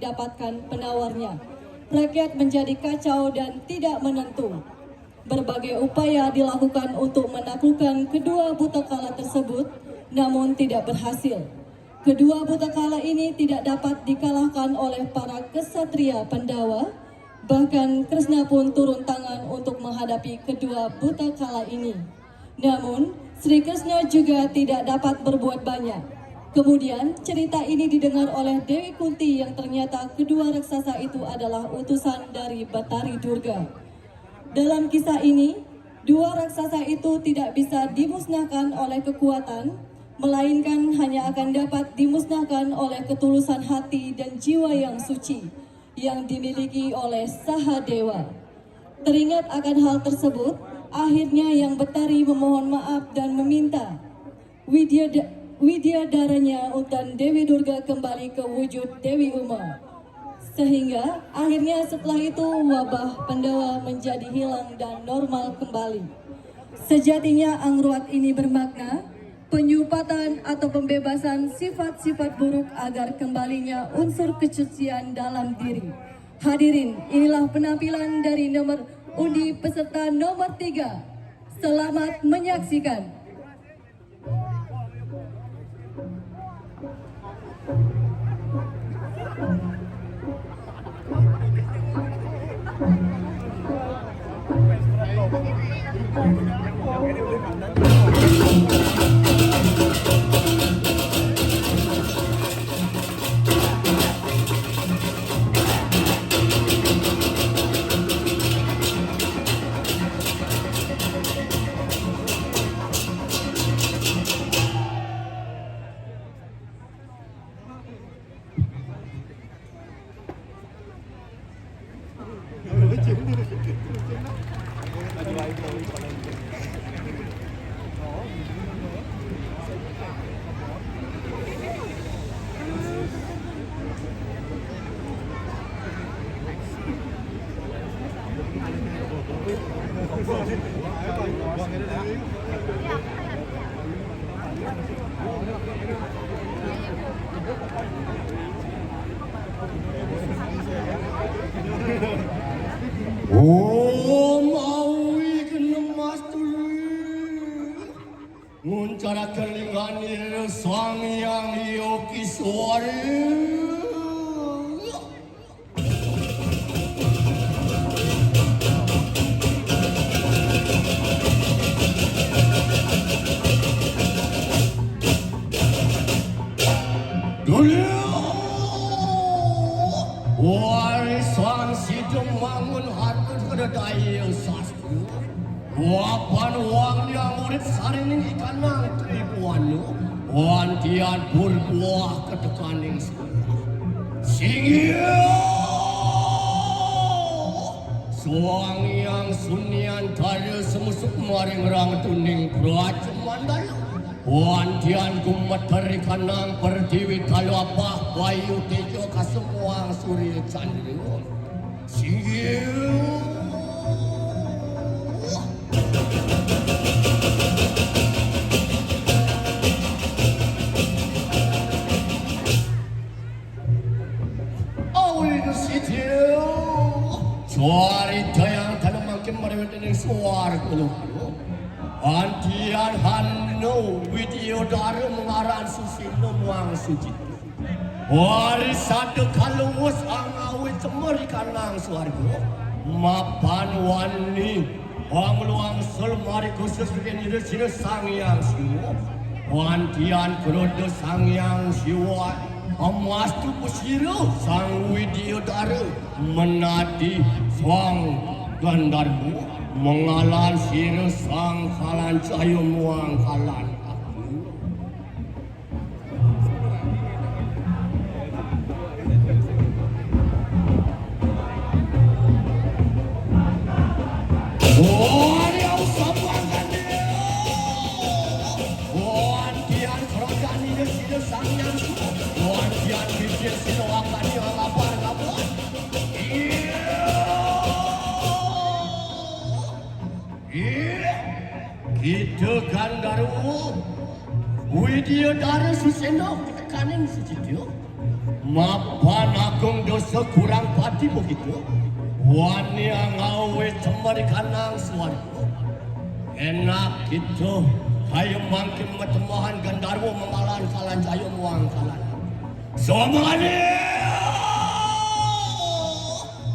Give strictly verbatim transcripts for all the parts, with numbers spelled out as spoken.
dapatkan penawarnya. Rakyat menjadi kacau dan tidak menentu. Berbagai upaya dilakukan untuk menaklukkan kedua buta kala tersebut, namun tidak berhasil. Kedua buta kala ini tidak dapat dikalahkan oleh para kesatria Pandawa, bahkan Kresna pun turun tangan untuk menghadapi kedua buta kala ini. Namun, Sri Kresna juga tidak dapat berbuat banyak. Kemudian, cerita ini didengar oleh Dewi Kunti yang ternyata kedua raksasa itu adalah utusan dari Batari Durga. Dalam kisah ini, dua raksasa itu tidak bisa dimusnahkan oleh kekuatan, melainkan hanya akan dapat dimusnahkan oleh ketulusan hati dan jiwa yang suci yang dimiliki oleh Sahadewa. Teringat akan hal tersebut, akhirnya Yang Betari memohon maaf dan meminta Widya, Widya daranya dan Dewi Durga kembali ke wujud Dewi Uma. Sehingga akhirnya setelah itu wabah Pandawa menjadi hilang dan normal kembali. Sejatinya Angruat ini bermakna penyupatan atau pembebasan sifat-sifat buruk agar kembalinya unsur kesucian dalam diri. Hadirin, inilah penampilan dari nomor undi peserta nomor tiga. Selamat menyaksikan. Om Awi Genemastu. Nguncaraken lingganing Sang Hyang Yogiswara. Dunia warisan sida mangun harta kedaya sastra. Wapan wang yang urip sarining ikanang tribuana, wantian purbuah ketekaning sekolah. Singgih Sang Hyang Sunyantara semusuk maring rangtuning Praja Mandala. Wantian gumeter ikanang pertiwi talapah bayu tejo kasemuang surya candra. Singgih. Awit sida. Carita yang tanem mangkin mariwet ning swarga luhur. Antian Hanu Widyadara mengaran Susila muang Sucita. Warisada kaluwes angawi cemerikanang swarga. Mapan wani pangluangsul mari khusus yen ida sira Sang Hyang Siwa. Wantian kroda Sang Hyang Siwa. Amastu pusira Sang Widyadara menadi Sang Gandarwa mengalan sira Sang Kalan Cahya muang Kalan Agung. Kita Gandarwa, Widyadara Susena, tekaning Sucitya. Mapan agung dosa kurang pati begitu. Wani ngawé cemerikanang suarga. Enak gitu. Hayu mangkin matemahan Gandarwa mamalan Kalanjaya muang Kalanjaya. Somane!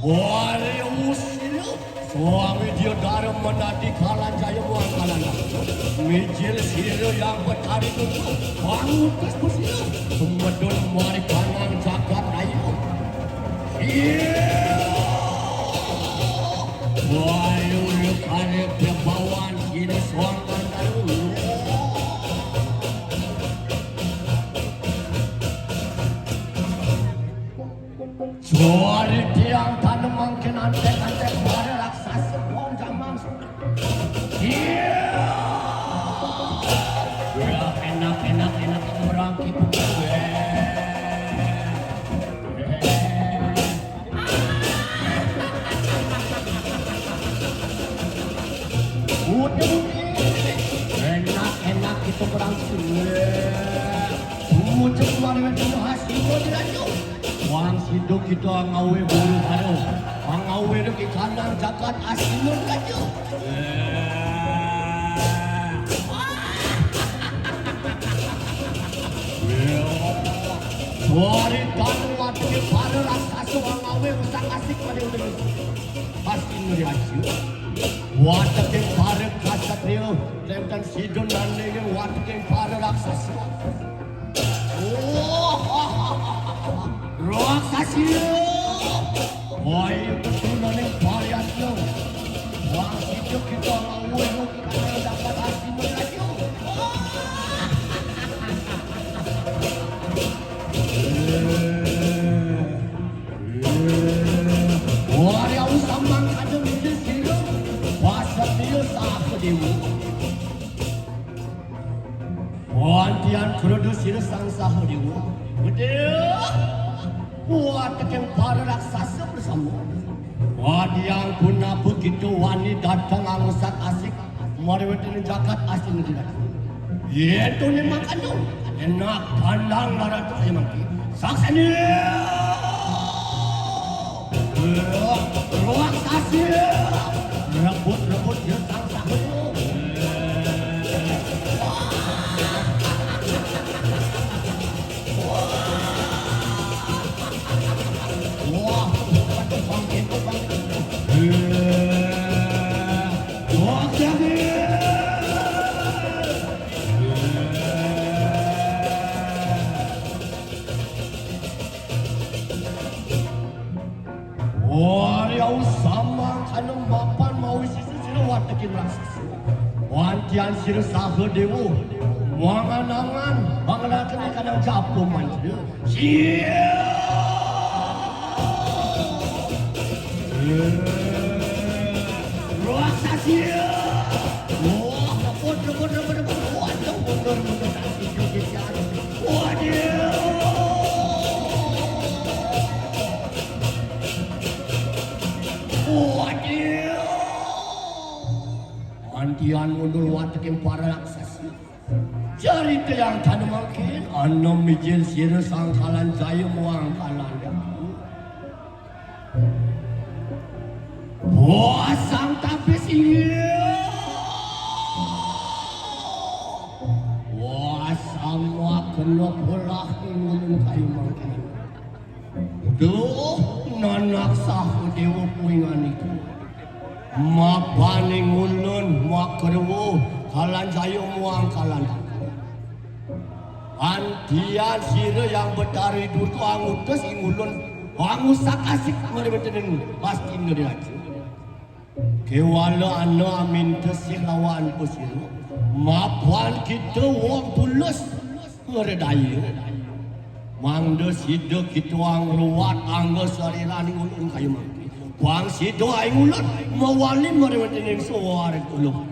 Wari usir. Suami dia dara menadi Kalanjaya muang Kalanjaya. Mijil sira yang betari dulu. Pangutus besira. Semedun mari kanang jagat ayu. Iya. Wayu rukane bebawan kini suang Gandarwa. Suari tiang tanem mangkin antek-antek suara raksasa wong jamang. Iya. Ya, enak, enak, enak, orang gitu. Udah, enak, enak gitu orang. Ucap suara itu hasil mau dilanjut. Wang sida kita ngawé buru karo. Ngawé dek ikanang jagat asli raja. Wari kanu wateke para raksasa ngawé utak asik pada udah. Pasti ngeri aja. Wateke para kasatria, tenten sida nandingi wateke para raksasa. Raksasa! Woi, keturunaning Paryatna. Wah, sida kita ngawur, kita dapat hati merayu. Wari aku sambang kada mikir sira. Pasatria saha dewa. Wantian krudu sira sang saha dewa. Betul. Buat tekeng para raksasa bersama. Wadiang punapa kita wani datang angusak asik. Mari wetene jagat asli negeri. Yaitu ni makanya. Enak kandang larat saya mangki. Sakseni. Ruang sasi. Rebut-rebut dia sang sahut. Wah, bangkit, bangkit. Wah, jadi. Wari au samang kana mapan mawi sisi sira watekin raksasa. Wantian sira saha dewa. Mangan-angan, mangelakene kanang japu mantra. Sia! Raksasa! Wah, rebut, rebut, rebut, rebut. Waduh, mundur, mundur, sasi, joget, jalan. Waduh! Waduh! Antian mundur wateking para raksasa. Carita yang tadi mangkin, ana mijil sira sangkalan jaya muang kalan. Wah, sang tapis iya. Wah, sama kena polah ngulun kayu mangkin. Duh, nanak saha dewa kuingan iku. Mapane ngulun makerwo kalan jaya muang kalan. Antian sira yang betari durka angutus ing ulun, angusak asik mari wetenen pasti neri raja. Kewala ana aminta sih lawan pasira. Mapan kita wong tulus ngredaya. Mangda sida kita angruwat angga sariraning ulun kaya mangke. Pang sida aing ulun mawali mari wetenen suwarga ulun.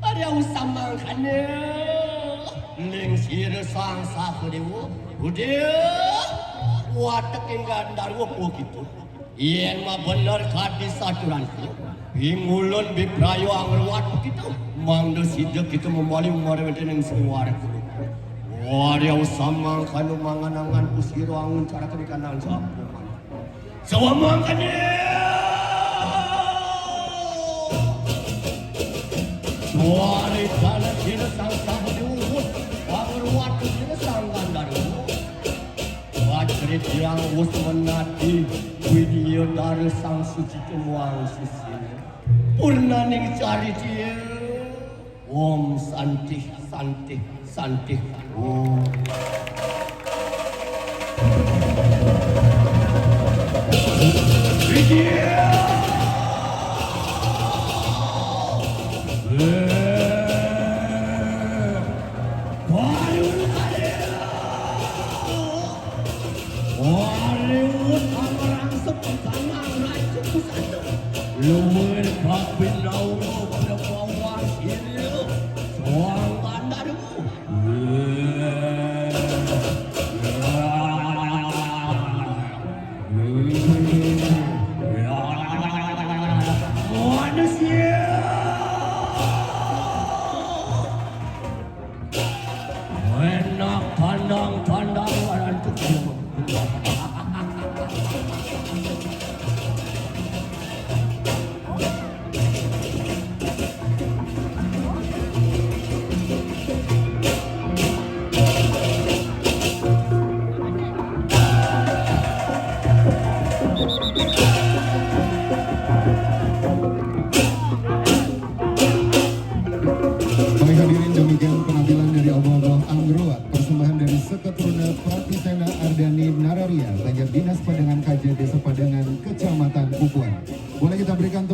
Arya usamangkana. Ling sira sang saha dewa. Udah. Watek ing Gandarwa puwa kita. Yen mabener kadi saturanku, ing ulun biprayo angruwat kita. Mangda sida kita mawali mari wetenen suwarga. Wariau samang kanu manganangan kusiro angun cara kene kanang japu. Sawamang kene. Suari dana dina sang sabu diuhut. Pangruat dina sang gandaru. Wajri tiang wus menati. Widya dara sang suci tumuang sisi. Purnaning cari dia. Om Santih, Santih, Santih. Om. Wariwut amarang sepi kanang raja pusaka. Luwir kaping nauru pada bawah kiri. Soang bandar. Manusia. Enak tandang-tandang warantuk. Baik hadirin, demikian penampilan dari Ogoh-ogoh Angruat, persembahan dari Seketruna Pratisena Ardani Nararia, Banjar Dinas Padangan Kaja, Desa Padangan, Kecamatan Pupuan. Boleh kita berikan